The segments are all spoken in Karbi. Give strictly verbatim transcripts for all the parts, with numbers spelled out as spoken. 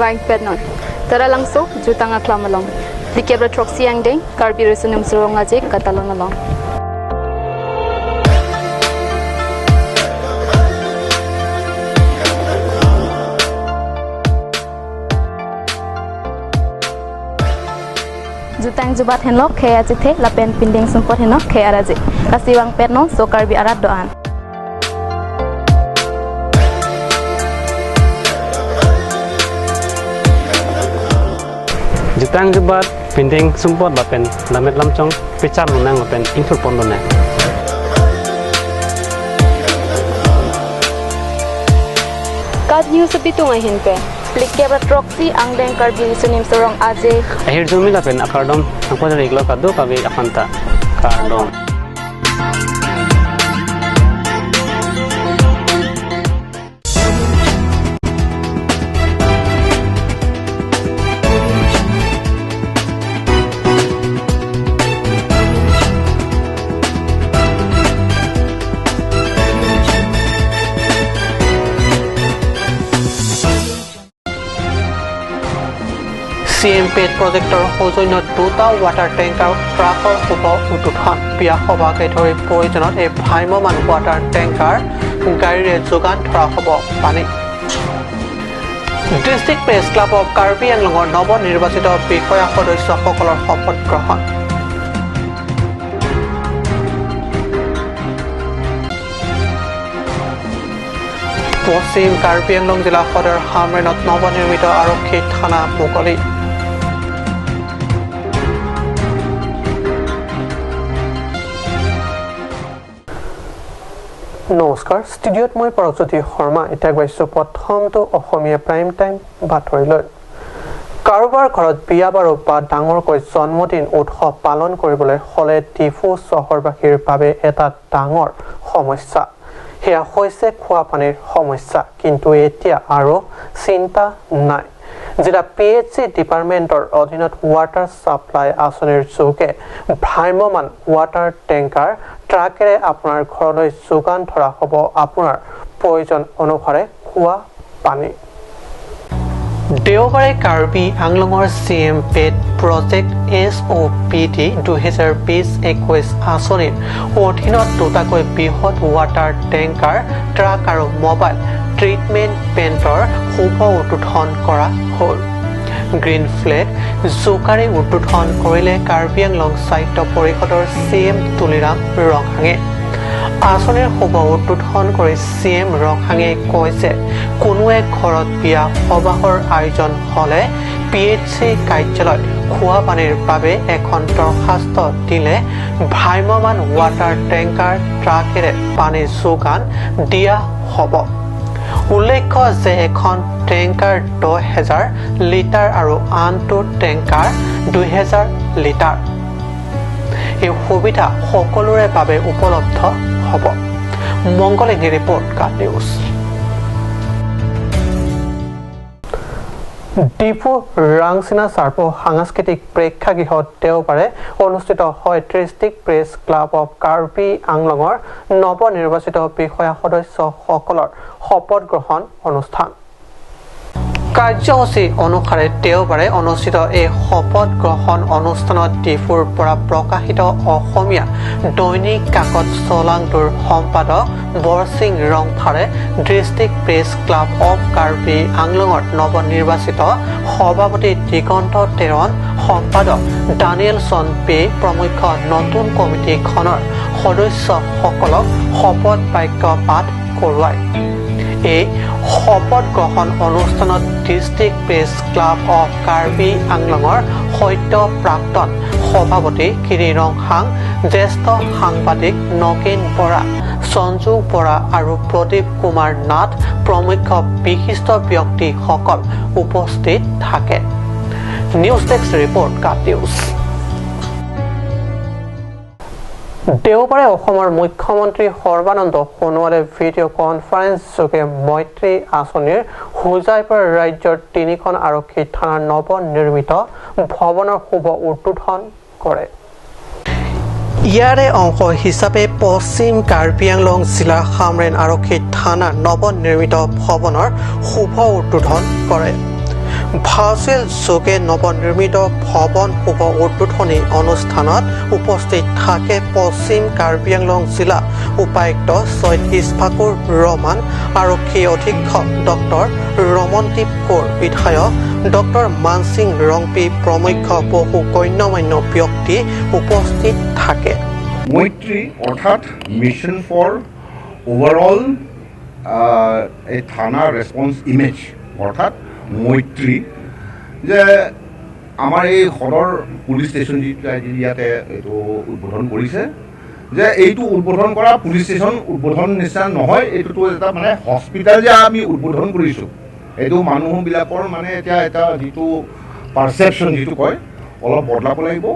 Angpet non. Taralangso, jutang aklam along. Phlikep ra throksi angdeng, Karbi Riso Nimso Rong Aje, katalon along. Jutang jubat henlo, khei achethe, lapen pindeng sumpot henlo, khei araje. Lasi vangpet non, so Karbi arat do-an. Jutang jubat, pindeng sumpot lapen lammet lamchong pecharlonang lapen ingthurponlonang. Kat news apitung ahin pen. Phlikep ra throksi angdeng Karbi Riso Nimso Rong Aje. Ahirjume lapen akardom nangpajir-iklo kadokave aphanta. Kardom. C M pet project সৌজন্যত দুটা water tanker ট্ৰাকৰ শুভ উদ্বোধন। বিয়া সভাকে ধৰি প্ৰয়োজনত এই ভ্ৰাম্যমান ৱাটাৰ টেংকাৰ গাড়ীৰে যোগান ধৰা হ'ব পানী। District press club of Karbi আংলঙৰ নৱনিৰ্বাচিত বিষয়া সদস্যসকলৰ শপত গ্ৰহণ। পশ্চিম কাৰ্বি আংলং জিলা সদৰ হামৰেণত নৱনিৰ্মিত আৰক্ষী থানা মুকলি। নমস্কাৰ, ষ্টুডিঅ'ত মই পৰকজ্যোতি শৰ্মা। এতিয়া গৈ আছো প্ৰথমটো অসমীয়া প্ৰাইম টাইম বাতৰিলৈ। কাৰোবাৰ ঘৰত বিয়া বাৰু বা ডাঙৰকৈ জন্মদিন উৎসৱ পালন কৰিবলৈ হ'লে ডিফু চহৰবাসীৰ বাবে এটা ডাঙৰ সমস্যা। সেয়া হৈছে খোৱা পানীৰ সমস্যা। কিন্তু এতিয়া আৰু চিন্তা নাই। জিলা পি এইচ চি ডিপাৰ্টমেণ্টৰ অধীনত ৱাটাৰ ছাপ্লাই আঁচনিৰ যোগে ভ্ৰাম্যমান ৱাটাৰ টেংকাৰ ট্ৰাকেৰে আপোনাৰ ঘৰলৈ যোগান ধৰা হ'ব আপোনাৰ প্ৰয়োজন অনুসাৰে খোৱা পানী। দেওবাৰে কাৰ্বি আংলঙৰ চি এম পেট প্ৰজেক্ট এছ অ' পি টি দুহেজাৰ বিছ একৈছ আঁচনিৰ অধীনত দুটাকৈ বৃহৎ ৱাটাৰ টেংকাৰ, ট্ৰাক আৰু মবাইল ট্ৰিটমেণ্ট প্লেণ্টৰ শুভ উদ্বোধন কৰা হ'ল। গ্ৰীণ ফ্লেগ জোকাৰি উদ্বোধন কৰিলে কাৰ্বি আংলং সাহিত্য পৰিষদৰ চি এম তুলিৰাম ৰংহাঙে। আঁচনিৰ শুভ উদ্বোধন কৰি চি এম ৰংহাঙে কয় যে কোনো এক ঘৰত বিয়া সবাহৰ আয়োজন হ'লে পি এইচ চি কাৰ্যালয়ত খোৱা পানীৰ বাবে এখন দৰখাস্ত দিলে ভ্ৰাম্যমান ৱাটাৰ টেংকাৰ ট্ৰাকেৰে পানী যোগান দিয়া হ'ব। উল্লেখ্য যে এখন টেংকাৰ দহ হেজাৰ লিটাৰ আৰু আনটো টেংকাৰ দুই হেজাৰ লিটাৰ। এই সুবিধা সকলোৰে বাবে উপলব্ধ হ'ব। মংগল ইংহী ৰিপৰ্ট, কাট নিউজ। ডিফু ৰাংচিনা চাৰ্পো সাংস্কৃতিক প্ৰেক্ষাগৃহত দেওবাৰে অনুষ্ঠিত হয় district press club of Karbi আংলঙৰ নৱনিৰ্বাচিত বিষয়া সদস্যসকলৰ শপত গ্ৰহণ অনুষ্ঠান। কাৰ্যসূচী অনুসাৰে দেওবাৰে অনুষ্ঠিত এই শপত গ্ৰহণ অনুষ্ঠানত ডিফুৰ পৰা প্ৰকাশিত অসমীয়া দৈনিক কাকত চলাংটোৰ সম্পাদক বৰসিং ৰংফাৰে district press club of Karbi আংলঙৰ নৱনিৰ্বাচিত সভাপতি দিগন্ত তেৰণ, সম্পাদক ডানিয়েলছন পে প্ৰমুখ্য নতুন কমিটিখনৰ সদস্যসকলক শপত বাক্য পাঠ কৰোৱায়। এই শপত গ্ৰহণ অনুষ্ঠানত district press club of Karbi আংলঙৰ সদ্য প্ৰাক্তন সভাপতি গিৰি ৰংহাং, জ্যেষ্ঠ সাংবাদিক নগেন বৰা, সঞ্জু বৰা আৰু প্ৰদীপ কুমাৰ নাথ প্ৰমুখ্য বিশিষ্ট ব্যক্তিসকল উপস্থিত থাকে। নিউজ ডেস্ক ৰিপৰ্ট, কাট নিউজ। দেওবাৰে অসমৰ মুখ্যমন্ত্ৰী সৰ্বানন্দ সোণোৱালে ভিডিঅ' কনফাৰেন্স যোগে মৈত্ৰী আঁচনিৰ হোজাই পৰা ৰাজ্যৰ তিনিখন আৰক্ষী থানাৰ নৱনিৰ্মিত ভৱনৰ শুভ উদ্বোধন কৰে। ইয়াৰে অংশ হিচাপে পশ্চিম কাৰ্বি আংলং জিলাৰ হামৰেণ আৰক্ষী থানাৰ নৱনিৰ্মিত ভৱনৰ শুভ উদ্বোধন কৰে। ভাৰ্চুৱেল যোগে নৱনিৰ্মিত ভৱন শুভ উদ্বোধনী অনুষ্ঠানত উপস্থিত থাকে পশ্চিম কাৰ্বি আংলং জিলা উপায়ুক্ত ছৈয়দ ইছফাকুৰ ৰহমান, আৰক্ষী অধীক্ষক ডক্টৰ ৰমনদ্বীপ কোঁৱৰ, বিধায়ক ডক্টৰ মানসিং ৰংপি প্ৰমুখ্য বহু গণ্যমান্য ব্যক্তি উপস্থিত থাকে। মৈত্ৰী অৰ্থাৎ মিছন ফৰ অভাৰঅল এই থানা ৰেছপন্স ইমেজ অৰ্থাৎ মৈত্ৰী, যে আমাৰ এই সদৰ পুলিচ ষ্টেচন যিটো আজি ইয়াতে এইটো উদ্বোধন কৰিছে, যে এইটো উদ্বোধন কৰা পুলিচ ষ্টেচন উদ্বোধন নিচিনা নহয়, এইটোতো এটা মানে হস্পিটেল যে আমি উদ্বোধন কৰিছোঁ, এইটো মানুহবিলাকৰ মানে এতিয়া এটা যিটো পাৰ্চেপশ্যন যিটো কয়, অলপ বদলাব লাগিব।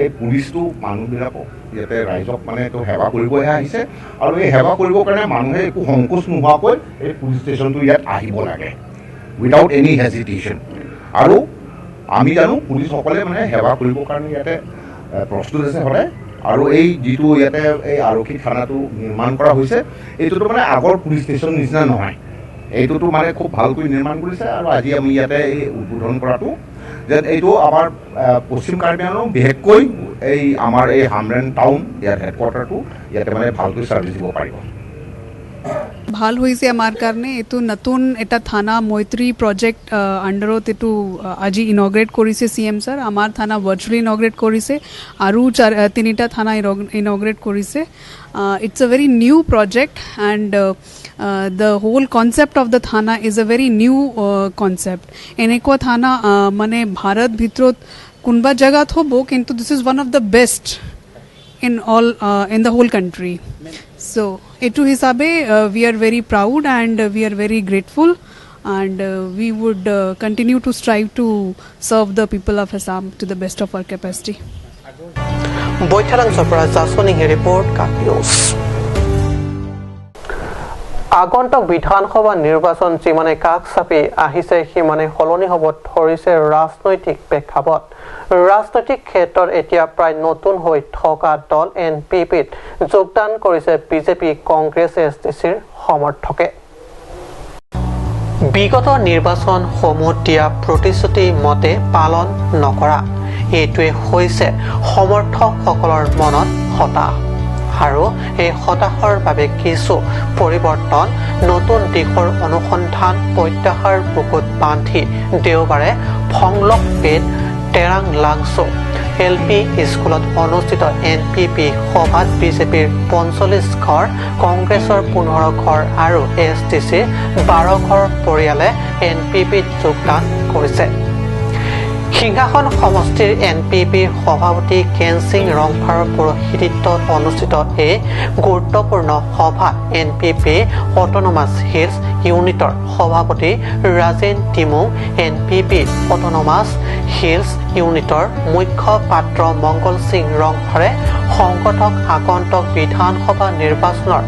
এই পুলিচটো মানুহবিলাকক ইয়াতে ৰাইজক মানে এইটো সেৱা কৰিবহে আহিছে আৰু এই সেৱা কৰিবৰ কাৰণে মানুহে একো সংকোচ নোহোৱাকৈ এই পুলিচ ষ্টেচনটো ইয়াত আহিব লাগে উইদাউট এনি হেজিটেশ্যন। আৰু আমি জানো পুলিচসকলে মানে সেৱা কৰিবৰ কাৰণে ইয়াতে এ, প্ৰস্তুত আছে সদায়। আৰু এই যিটো ইয়াতে এই আৰক্ষী থানাটো নিৰ্মাণ কৰা হৈছে, এইটোতো মানে আগৰ পুলিচ ষ্টেচন নিচিনা নহয়, এইটোতো মানে খুব ভালকৈ নিৰ্মাণ কৰিছে। আৰু আজি আমি ইয়াতে এই উদ্বোধন কৰাটো যেন এইটো আমাৰ আহ, পশ্চিম কাৰ্বি আংলং, বিশেষকৈ এই আমাৰ এই হামৰেণ টাউন, ইয়াৰ হেডকোৱাৰ্টাৰটো ইয়াতে মানে ভালকৈ ছাৰ্ভিচ দিব পাৰিব। ভাল হৈছে আমাৰ কাৰণে। এইটো নতুন এটা থানা মৈত্ৰী প্ৰজেক্ট আণ্ডাৰত এইটো আহ, আজি ইনগ্ৰেট কৰিছে চি এম ছাৰ। আমাৰ থানা ভাৰ্চুৱেলি ইনগ্ৰেট কৰিছে আৰু চাৰ আহ, তিনিটা থানা ইনগ্ৰেট কৰিছে। It's a very new project and the whole concept of the thana is a very new concept. এনেকুৱা থানা আহ, মানে ভাৰত ভিতৰত কোনোবা জেগাত হ'ব, কিন্তু this is one of the best in all in the whole country. So এইটো হিচাপে we are very proud and we are very grateful and we would continue to strive to serve the people of Assam to the best of our capacity. বৈঠাৰাংচৰ পৰা জাছনিংহে ৰিপৰ্ট, কাক নিউজ। আগন্তুক বিধানসভা নিৰ্বাচন যিমানে কাষ চাপি আহিছে, সিমানে সলনি হ'ব ধৰিছে ৰাজনৈতিক প্ৰেক্ষাপট। ৰাজনৈতিক ক্ষেত্ৰত এতিয়া প্ৰায় নতুন হৈ থকা দল এন পি পিত যোগদান কৰিছে বি জে পি, কংগ্ৰেছ, এ এছ ডি চিৰ সমৰ্থকে। বিগত নিৰ্বাচনসমূহত দিয়া প্ৰতিশ্ৰুতি মতে পালন নকৰা, এইটোৱে হৈছে সমৰ্থকসকলৰ মনত হতাশ। আৰু এই হতাশৰ বাবে কিছু পৰিৱৰ্তন, নতুন দিশৰ অনুসন্ধান, প্ৰত্যাশাৰ বুকুত বান্ধি দেওবাৰে ফংলকপেট টেৰাং লাংচো এল পি স্কুলত অনুষ্ঠিত এন পি পি সভাত বি জে পিৰ পঞ্চল্লিছ ঘৰ, কংগ্ৰেছৰ পোন্ধৰ ঘৰ আৰু এ এছ ডি চিৰ বাৰ ঘৰ পৰিয়ালে এন পি পিত যোগদান কৰিছে। সিংহাসন সমষ্টিৰ এন পি পিৰ সভাপতি কেনসিং ৰংফাৰৰ পৌৰোহিত্যত অনুষ্ঠিত এই গুৰুত্বপূৰ্ণ সভাত N P P autonomous hills ইউনিটৰ সভাপতি Rajen Timung, N P P autonomous hills ইউনিটৰ মুখ্য পাত্ৰ মংগল সিং ৰংফাৰে সংগঠক আগন্তুক বিধানসভা নিৰ্বাচনৰ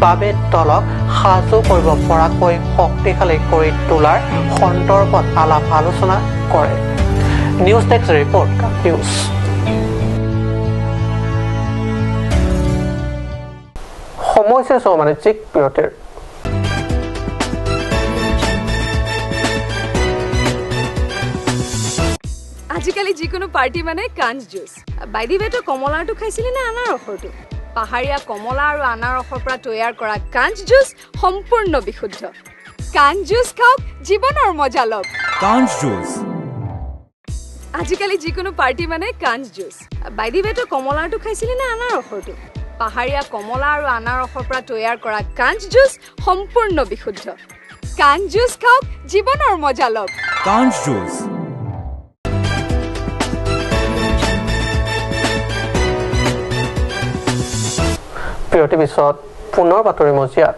বাবে দলক সাজু কৰিব পৰাকৈ শক্তিশালী কৰি তোলাৰ সন্দৰ্ভত আলাপ আলোচনা কৰে। নিউজ ডেস্ক ৰিপৰ্ট, কাক নিউজ। সময় হৈছে বাণিজ্যিক বিৰতিৰ। আজিকালি যিকোনো পাৰ্টি মানে কাঞ্চ জুচ। বাইদিৱে, তই কমলাৰটো খাইছিলি নে আনাৰসৰটো? পাহাৰীয়া কমলা আৰু আনাৰসৰ পৰা তৈয়াৰ কৰা কাঞ্চ জুচ সম্পূৰ্ণ বিশুদ্ধ। কাঞ্চ জুচ খাওক, জীৱনৰ মজা লওক। কাঞ্চ জুচ। আজিকালি যিকোনো পাৰ্টি মানে কাঞ্চ জুচ। বাইদিৱে, তই কমলাৰটো খাইছিলি নে আনাৰসৰটো? পাহাৰীয়া কমলা আৰু আনাৰসৰ পৰা তৈয়াৰ কৰা কাঞ্চ জুচ সম্পূৰ্ণ বিশুদ্ধ। কাঞ্চ জুচ খাওক, জীৱনৰ মজা লওক। কাঞ্চ জুচ। প্ৰিয় টিভি চাওক, পুনৰ বাতৰি মজিয়াত।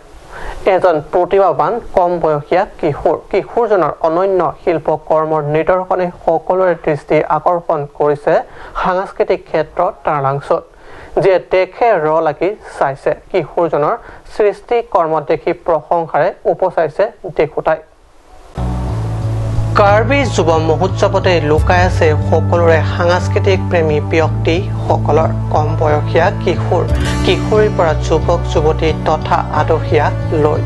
এজন প্ৰতিভাৱান কম বয়সীয়া কিশোৰ, কিশোৰজনৰ অনন্য শিল্প কৰ্মৰ নিদৰ্শনে সকলোৰে দৃষ্টি আকৰ্ষণ কৰিছে সাংস্কৃতিক ক্ষেত্ৰত টেৰাং লাংচোত। যিয়ে দেখে ৰ লাগি চাইছে। কিশোৰজনৰ সৃষ্টি কৰ্ম দেখি প্ৰশংসাৰে উপচাইছে দেখোতাই। কাৰ্বি যুৱ মহোৎসৱতে লুকাই আছে সকলোৰে সাংস্কৃতিক প্ৰেমী ব্যক্তিসকলৰ। কম বয়সীয়া কিশোৰ, কিশোৰীৰ পৰা যুৱক যুৱতী তথা আদহীয়া লৈ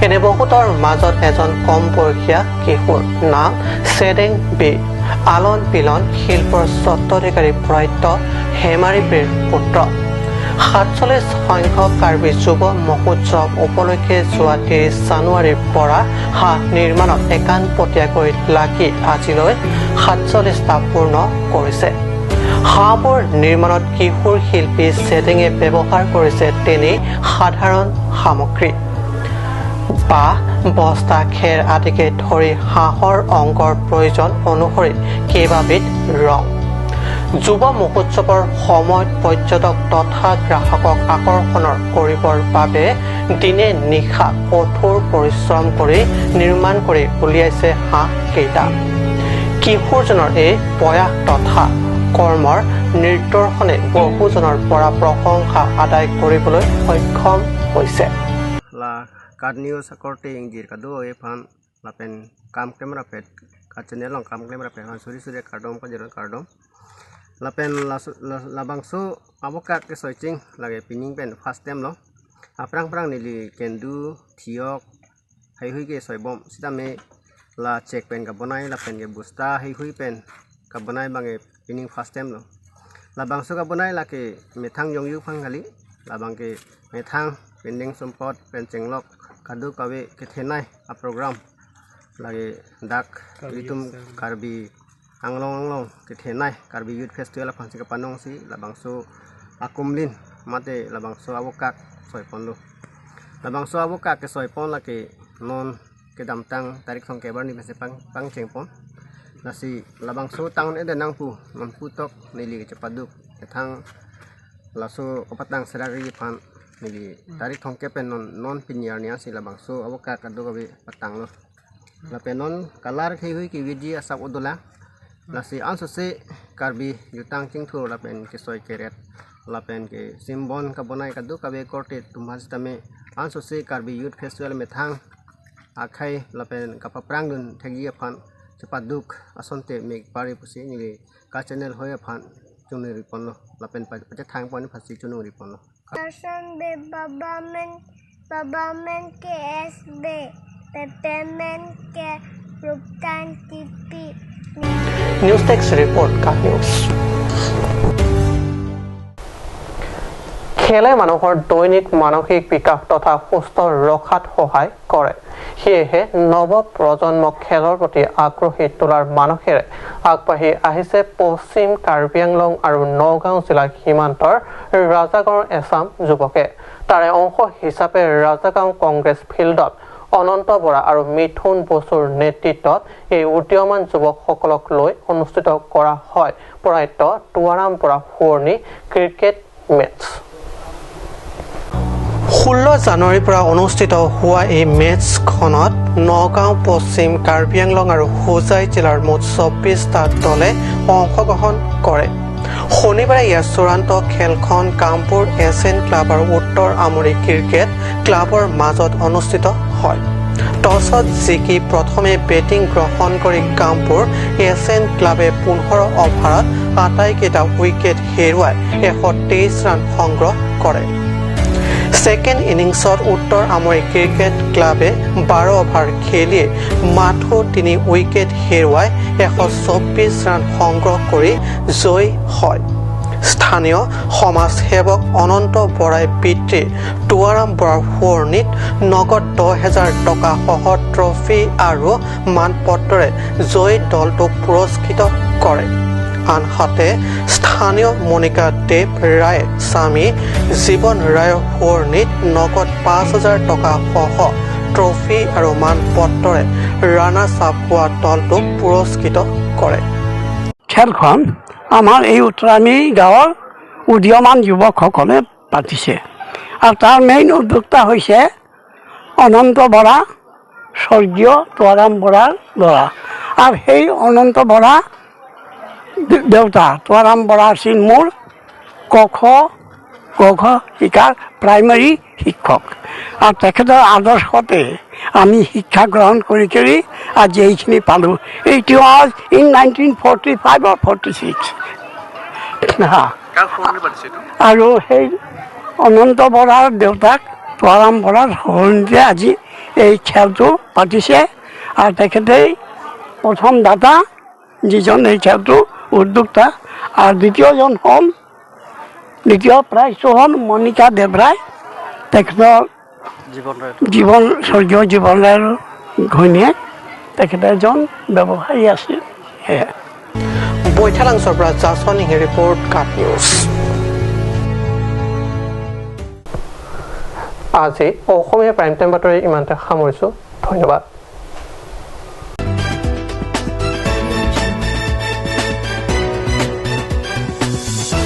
এনে বহুতৰ মাজত এজন কম বয়সীয়া কিশোৰ, নাম চেডেং বে, আলন পিলন শিল্পৰ স্বত্বাধিকাৰী প্ৰয়াত হেমাৰী বেৰ পুত্ৰ। সাতচল্লিছ সংখ্যক কাৰ্বি যুৱ মহোৎসৱ উপলক্ষে যোৱা ত্ৰিছ জানুৱাৰীৰ পৰা হাঁহ নিৰ্মাণত একানপতীয়াকৈ লাগি আজিলৈ সাতচল্লিছটা পূৰ্ণ কৰিছে। হাঁহবোৰ নিৰ্মাণত কিশোৰ শিল্পী চেডেঙে ব্যৱহাৰ কৰিছে তেনে সাধাৰণ সামগ্ৰী। বাঁহ, বস্তা, খেৰ আদিকে ধৰি হাঁহৰ অংগৰ প্ৰয়োজন অনুসৰি কেইবাবিধ ৰং। যুৱ মহোৎসৱৰ সময়ত পৰ্যটক তথা গ্ৰাহকক আকৰ্ষণৰ কৰিবৰ বাবে দিনে নিশা কঠোৰ পৰিশ্ৰম কৰি নিৰ্মাণ কৰি উলিয়াইছে হাঁহকেইটা। কিশোৰজনৰ এই প্ৰয়াস তথা কৰ্মৰ নিদৰ্শনে বহুজনৰ পৰা প্ৰশংসা আদায় কৰিবলৈ সক্ষম হৈছে। La Kat News akorte ingjir kado-ave aphan lapen kam klem rapet, ka channel along kam klem rapet aphan suri suri kardom, kajirong kardom. Lapen laso, la, labangso awokak kesoiching lake pining pen first time lo. Aphrang phrang neli kendu, thiyok, heihui kesoibom. Sitame la chek pen kabonai, lapen ke bosta heihui pen kabonai abang ke pining first time lo. Labangso kabonai lake methang jongju phang kali, labang ke methang, pendeng, sumpot pen chenglok kadokave kethenei aprogram lake dak Karbi ilitum Festival. Karbi Anglong Anglong kethenei Karbi Youth Festival aphansi kapanongsi labangso akumlin mate labangso awokak soiponlo. Labangso awokak kesoipon lake non kedamtang tarik thomkep arni pensi pang, pangchengpon. Lasi labangso tang un-e det nang pu, non putok neli kachepaduk. Methang laso kapatang serak ri aphan neli tarik thomkep pen non, non pini arni ansi labangso awokak kadokave patanglo. Lapen non kalar heihui kevirji asap dolang. Lasi ansose Karbi jutang chingthur lapen kesoi keret lapen ke simbon kabonai kadokave korte atum aphan sitame ansose Karbi Youth Festival methang akhei lapen kapaphrangdun thekji aphan chepaduk asonte mek pari pusi neli ka channel hoi aphan chunung riponlo lapen pa-, pachethang pon aphansi chunung riponlo. Person be Baba Men, Baba Men K S B, Pepe Men K, Ruptan T P. News Desk Report, Ka News. খেলে মানুহৰ দৈনিক মানসিক বিকাশ তথা সুস্থ ৰখাত সহায় কৰে। সেয়েহে নৱ প্ৰজন্মক খেলৰ প্ৰতি আগ্ৰহী তোলাৰ মানসেৰে আগবাঢ়ি আহিছে পশ্চিম কাৰ্বি আংলং আৰু নগাঁও জিলাৰ সীমান্তৰ ৰাজাগাঁৱৰ এচাম যুৱকে। তাৰে অংশ হিচাপে ৰাজাগাঁও কংগ্ৰেছ ফিল্ডত অনন্ত বৰা আৰু মিথুন বসুৰ নেতৃত্বত এই উদীয়মান যুৱকসকলক লৈ অনুষ্ঠিত কৰা হয় প্ৰয়াত তুৱাৰাম বৰা সোঁৱৰণী ক্ৰিকেট মেচ। ষোল্ল জানুৱাৰীৰ পৰা অনুষ্ঠিত হোৱা এই মেচখনত নগাঁও, পশ্চিম কাৰ্বি আংলং আৰু হোজাই জিলাৰ মুঠ চৌব্বিছটা দলে অংশগ্ৰহণ কৰে। শনিবাৰে ইয়াৰ চূড়ান্ত খেলখন কামপুৰ এছ এন ক্লাব আৰু উত্তৰ আমৰি ক্ৰিকেট ক্লাবৰ মাজত অনুষ্ঠিত হয়। টছত জিকি প্ৰথমে বেটিং গ্ৰহণ কৰি কামপুৰ এছ এন ক্লাবে পোন্ধৰ অভাৰত আটাইকেইটা উইকেট হেৰুৱাই এশ তেইছ ৰাণ সংগ্ৰহ কৰে। ছেকেণ্ড ইনিংছত উত্তৰ আমৰি ক্ৰিকেট ক্লাবে বাৰ অভাৰ খেলিয়েই মাথো তিনি উইকেট হেৰুৱাই এশ চৌব্বিছ ৰাণ সংগ্ৰহ কৰি জয়ী হয়। স্থানীয় সমাজসেৱক অনন্ত বৰাই পিতৃ তুৱাৰাম বৰাৰ সোঁৱৰণীত নগদ দহ হাজাৰ টকা সহ ট্ৰফী আৰু মানপত্ৰৰে জয়ী দলটোক পুৰস্কৃত কৰে। আনহাতে স্থানীয় মণিকা দেৱ ৰায়ে স্বামী জীৱন ৰায়ৰ সোঁৱৰণীত নগদ পাঁচ হাজাৰ টকা সহ ট্ৰফী আৰু মানপত্ৰৰে ৰাণাৰ্ছ আপ হোৱা দলটোক পুৰস্কৃত কৰে। খেলখন আমাৰ এই উত্তৰামী গাঁৱৰ উদীয়মান যুৱকসকলে পাতিছে আৰু তাৰ মেইন উদ্যোক্তা হৈছে অনন্ত বৰা, স্বৰ্গীয় তুৱাৰাম বৰাৰ ল'ৰা। আৰু সেই অনন্ত বৰা দে-, দেউতা তুৱাৰাম বৰা আছিল মোৰ ক খ, গ ঘ শিকাৰ প্ৰাইমেৰী শিক্ষক। আৰু তেখেতৰ আদৰ্শতে আমি শিক্ষা গ্ৰহণ কৰি কৰি আজি এইখিনি পালোঁ। It was in nineteen forty five or forty six। হা। কাৰ সলনি পাতিছে এইটো? আৰু সেই অনন্ত বৰাৰ দেউতাক তুৱাৰাম বৰাৰ সলনিতে আজি এই খেলটো পাতিছে। আৰু তেখেতেই প্ৰথম দাতা, যিজন এই খেলটো উদ্যোক্তা। আৰু দ্বিতীয়জন হ'ল, দ্বিতীয় প্ৰাইজটো হ'ল মণিকা দেৱৰাই। তেখেতৰ জীৱন ৰায়। জীৱন, স্বৰ্গীয় জীৱন ৰায়ৰ ঘৈণীয়েক। তেখেত এজন ব্যৱসায়ী আছিল। সেয়া। বৈঠালাংচৰ পৰা জাছন সিংহে ৰিপৰ্ট, কাট নিউজ। আজি অসমীয়া প্ৰাইম টাইম বাতৰি ইমানতে সামৰিছো। ধন্যবাদ।